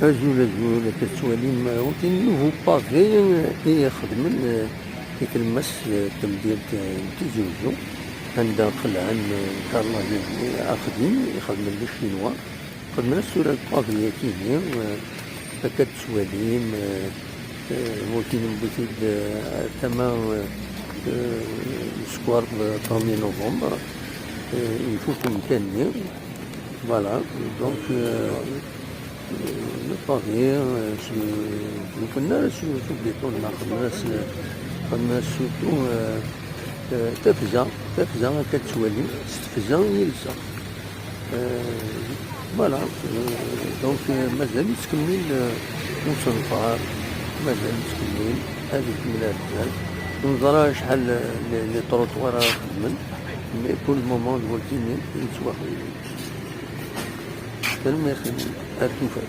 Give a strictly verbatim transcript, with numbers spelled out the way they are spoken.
Azul, azul, akka tettwalim, eh, wakin nouveau pavé, eh, i xedmen, eh, i tlemmast, eh, n temdilt, eh, n Tizi Uzzu, anda qelɛen, eh, Karl Lagerbier, axdim i xedmen les Chinois, xedmen-as tura le pavé-agi-nni, eh, akka tettwalim, eh, eh, wakin newwi-t-id, eh, ar tama, eh, eh, n usekkeṛ, eh, premier novembre, eh, ifuk umkan-nni. Voilà, donc, euh, euh, le pavé, euh, s, s, s, s béton, xedmen-as, xedmen-as surtout, euh, euh, tafza, tafza akka tettwalim, s tefza i yelsa. Euh, voilà, euh, donc, euh, mazal yettkemmil, euh, usenfar, mazal yettkemmil, ad ikemmel ar zdat. Ur neẓra acḥal, euh, les, les trottoirs ara xedmen, mais pour le moment, d wagi-nni i yettwaxdem. Tanemmirt-nwen. Ar tufat.